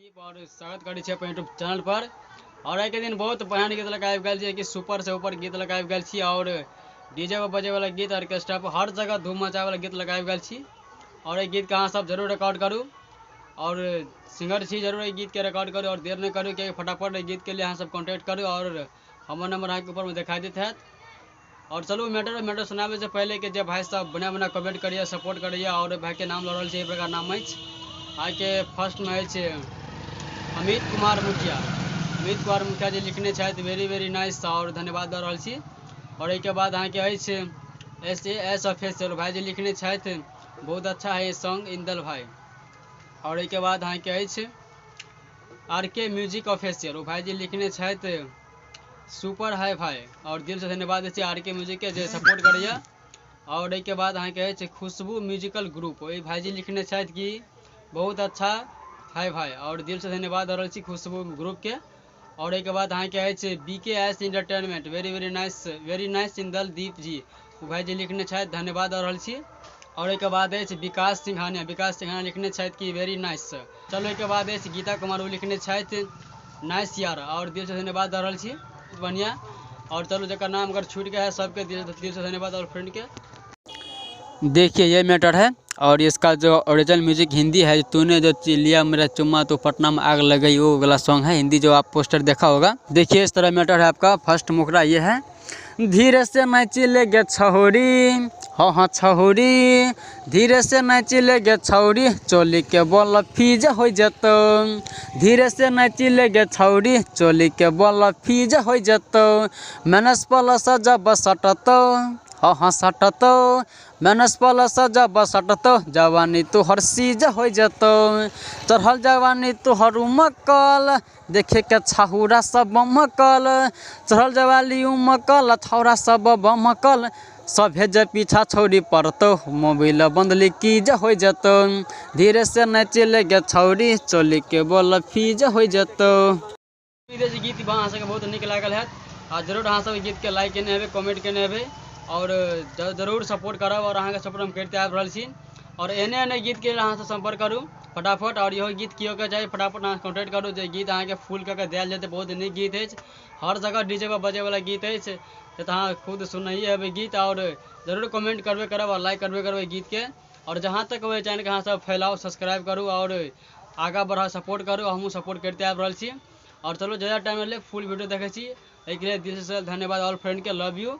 दीप और स्वागत करै छी अपन यूट्यूब चैनल पर। और आइ के दिन बहुत बढ़िया गीत लऽ कऽ आबि गेल छी कि सुपर से ऊपर गीत लऽ कऽ आबि गेल छी और डीजे पर बजे वाला गीत, ऑर्केस्ट्रा पर हर जगह धूम मचाबै वाला गीत लऽ कऽ आबि गेल छी। और एहि गीत के अहाँ सब जरूर रिकॉर्ड करू और सिंगर छी जरूर एहि गीत के रिकॉर्ड करू और देर नहि करू, कियाकि फटाफट एहि गीत के लिए अहाँ सब कॉन्टैक्ट करू और हमर नंबर अहाँके ऊपर में देखाई देत हैत। और चलू मैटर मैटर सुनाबै से पहले के जे भाई सब बढ़िया बढ़िया कमेंट करिए, सपोर्ट करिए और भाई के नाम लऽ रहल छी, एहि प्रकार नाम अछि। आइके फर्स्ट में अछि अमित कुमार मुखिया। अमित कुमार मुखिया जी लिखने छथि वेरी वेरी नाइस और धन्यवाद दऽ रहल छी। और एहिके बाद अहाँके अछि एस ए एस ऑफिशियल भाई जी लिखने छथि बहुत अच्छा है ये सॉन्ग इंदल भाई। और एहिके बाद अहाँके अछि आर के म्यूजिक ऑफिशियल, ओ भाई जी लिखने छथि सुपर है भाई और दिल से धन्यवाद दै छी आर के म्यूजिक के जे सपोर्ट करैया। और एहिके बाद अहाँके अछि खुशबू म्यूजिकल ग्रुप, ओहि भाईजी लिखने छथि कि बहुत अच्छा है भाई और दिल से धन्यवाद दऽ रहल छी खुशबू ग्रुप के। और एहिके बाद अहाँके अछि B K S entertainment, very very nice Indal Deep ji, ओ भाईजी लिखने छथि धन्यवाद दऽ रहल छी। और एहिके बाद अछि विकास सिंघानिया, विकास सिंघानिया लिखने छथि कि वेरी नाइस। चलो एहिके बाद अछि गीता कुमार, ओ लिखने छथि नाइस यार और दिल से धन्यवाद दऽ रहल छी, बढ़िया। और चलो जकर नाम अगर छूट गया है सबके दिल से धन्यवाद और फ्रेंड के। देखिए ये मैटर है और इसका जो ओरिजिनल म्यूजिक हिंदी है, तूने जो लिया मेरा चुम्मा तो पटना में आग लग गई, वो वाला सॉन्ग है हिंदी, जो आप पोस्टर देखा होगा। देखिए इस तरह मैटर है आपका। फर्स्ट मुखड़ा ये है, धीरे से नाची ले गे छौरी, हाँ हाँ छौरी, धीरे से नाची ले गे छौरी, चोली के बल फीज हो जतो, धीरे से नाची ले गे छौरी, चोली के बल फीज हो जतो, मैनस प्लस जब सटतो, हाँ हाँ सटतो, मैनस प्लस जब सटतो, जवानी तोहर सीज हो जतो, चढ़ल जवानी तोहर उमकल, देखे के छाहुरा सब बमकल, चढ़ल जवानी उमकल, छौरा सब बमकल, सभे जे पीछा छौरी पड़तो, मोबाइल बंद लीकेज हो जतो, धीरे से नाचे ले गे छौरी, चोली के बोल फीज हो जतो। गीत अहाँ सबके बहुत नीक लागल हैत आ जरूर अहाँ सब गीत के लाइक केने हेबै, कमेंट केने हेबै और जरूर सपोर्ट करब और अहाँके सपोर्ट हम करिते आबि रहल छी। और एहने एहने गीत के अहाँ सब संपर्क करू फटाफट और इहो गीत केओ के चाही फटाफट अहाँ कॉन्टैक्ट करू, जे गीत अहाँके फुल कऽ के देल जेतै। बहुत नीक गीत अछि, हर जगह डीजे पर बजे वाला गीत अछि, तऽ अहाँ खुद सुनैए हेबै गीत और जरूर कमेंट करबे करब और लाइक करबे करबै गीत के। और जहाँ तक ओहि चैनल के अहाँ सब फैलाउ, सब्सक्राइब करू और आगाँ बढ़ाउ, सपोर्ट करू, हमहूँ सपोर्ट करिते आबि रहल छी। और चलू ज़्यादा टाइम नहि लेब, फुल वीडियो देखै छी, एहिके लिए दिल से धन्यवाद ऑल फ्रेंड के, लव यू।